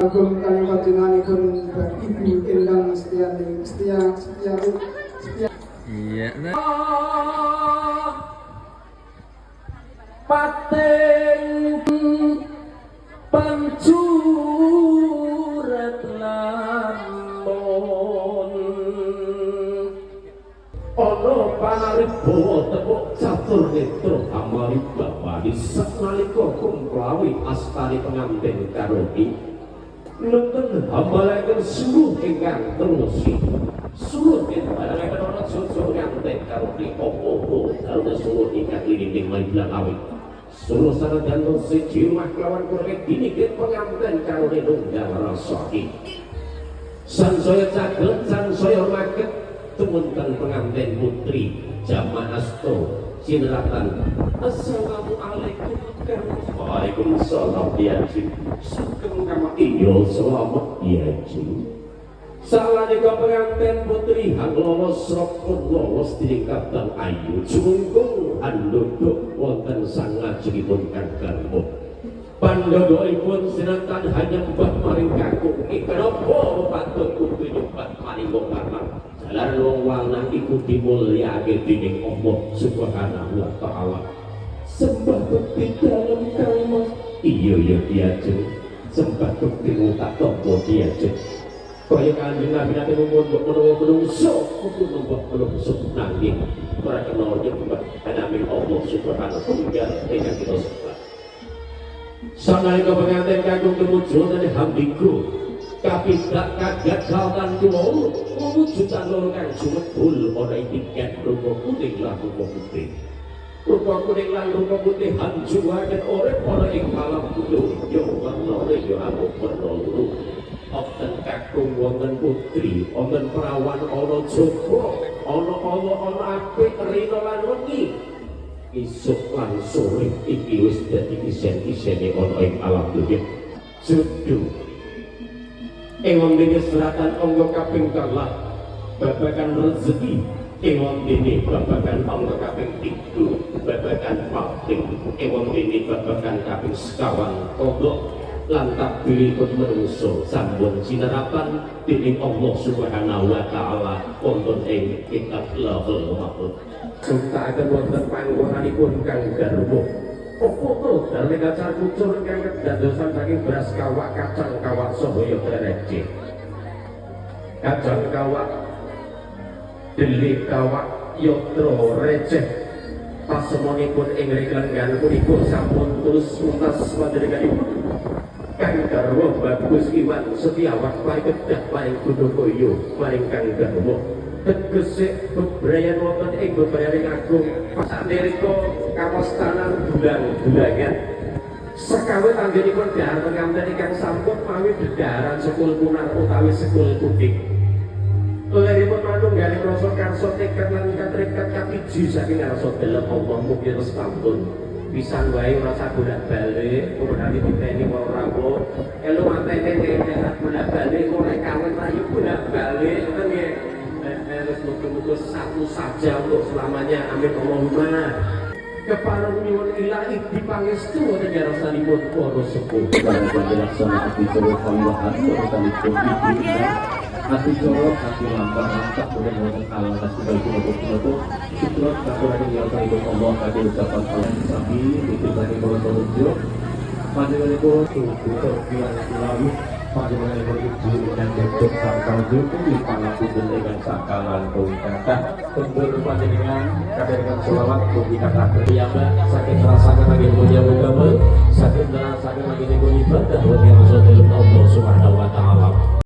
Agung kali panjenenganipun Ibu Endang Setiani Setia Setia Setia. Iya. Nah. Pating pancuret lamun ana panaribawa tepuk catur netra amari bawani saknalika kumklawi astane pengantin karoni nenten hambalaken suluh ingkang terusi suluh ing barengaken ana jojo nganten karoni apa-apa dalu suluh ingkang lininding maring awit suluh sanajan siji rumah kelawan kurang dinigit pengantin karoni nunggal rasa iki sansaya caget sansaya maget tumunten pengantin putri jamaah asto sineratan. Assalamualaikum. Waalaikumsalam. Diajeng sugeng kama iya selamat diajeng. Salaneka pengantin putri hang lolos rok pun lolos dening kadang ayu jumungkung handuduk wonten sang ngajengipun Kang Garwa. Pandodokipun sinatan hanya mbah maring kakung. Kenapa patut kudu nyembah maring wong lanang? Jalaran wong lanang iku dimulyakake dening Allah Subhanahu wa taala. Sembah bekti dalem, Kang Mas. Iya ya, diajeng. Sembah bekti tak tampa, diajeng. Kaya Kanjeng Nabi nate nuwun mbok menawa menungso kudu nyembah menungso, nanging ora kena nyembah naming Allah Subhanahu tunggal ingkang kita sembah. Sanalika pengantin kakung tumuju wonten hamdiku kapidak kaget kaltan kuwau wujudan loro kang sumebul ana ing tingkat rupa kuning lan rupa putih. Rupa kuning lan rupa putih hanjuwaken urip ana ing alam donya warnane ya amung werna loro. Wonten kakung, wonten putri, wonten perawan, ana jaba, ana ala, ana apik, rina lan wengi. Isuk lan sore iki wis dadi isen-isene ana ing alam dunya. Judu. Ewang dene seratan angka kaping kalah babagan rezeki, ewang dene babagan angka kaping 3 babagan pating, ewang dene babagan kaping sekawan qada lan takdiripun menungso sampun sinerapan dening Allah Subhanahu wa taala wonten ing kitab Lauhul Mahfuz. Sukaaken wonten panggonanipun kang garwa. Opo to dalem kacar kucur ingkang kedadosan saking beras kawak, kacang kawak saha yatra receh. Kacang kawak, deli kawak, yatra receh. Pasemonipun ing lenggan punika sampun terus muntas panjenenganipun Kang garwa Bagus Iwan Setiawan paring kedah paring Gunung maring Kang garwa, tegese bebrayan wonten ing bebrayan agung sanderika kawastanan dulang-dulangan sekawit anggenipun dhahar penganten ingkang sampun mawi dedaharan sekul kunar utawi sekul kuning. Leripun manunggaling rasa karsa tekad lan katrikat kapiji saking ngarsa dalem Allah mugi terus pantun pisan wae, ora usah bolak-balik. Purunane diteni wong rawuh elo matene nek bolak-balik ora kawin rayu bolak-balik ngoten nggih. Terus muga-muga satu saja untuk selamanya, amin Allahumma. Kepareng nyuwun ilahi dipangestu wonten ngarsanipun para sepuh. Barang laksana adicara pawiwahan urutanipun ibu adicara ati lampah langkah boten wonten alangan setunggal punapa punapa. Syukur katuraken yarsanipun Allah kangge ucapan salam sami diterima para penunjuk panjenenganipun Ibu Turkian Lawuh, panjenenganipun Ibu ingkang dodok sarta Jokowi pangapunten ingkang sakalangkung kathah. Tembur panjenengan kathah selawat mugi kathah piyambak saged ngrasakaken anggenipun nyambut damel, saged ngrasakaken anggenipun ibadah.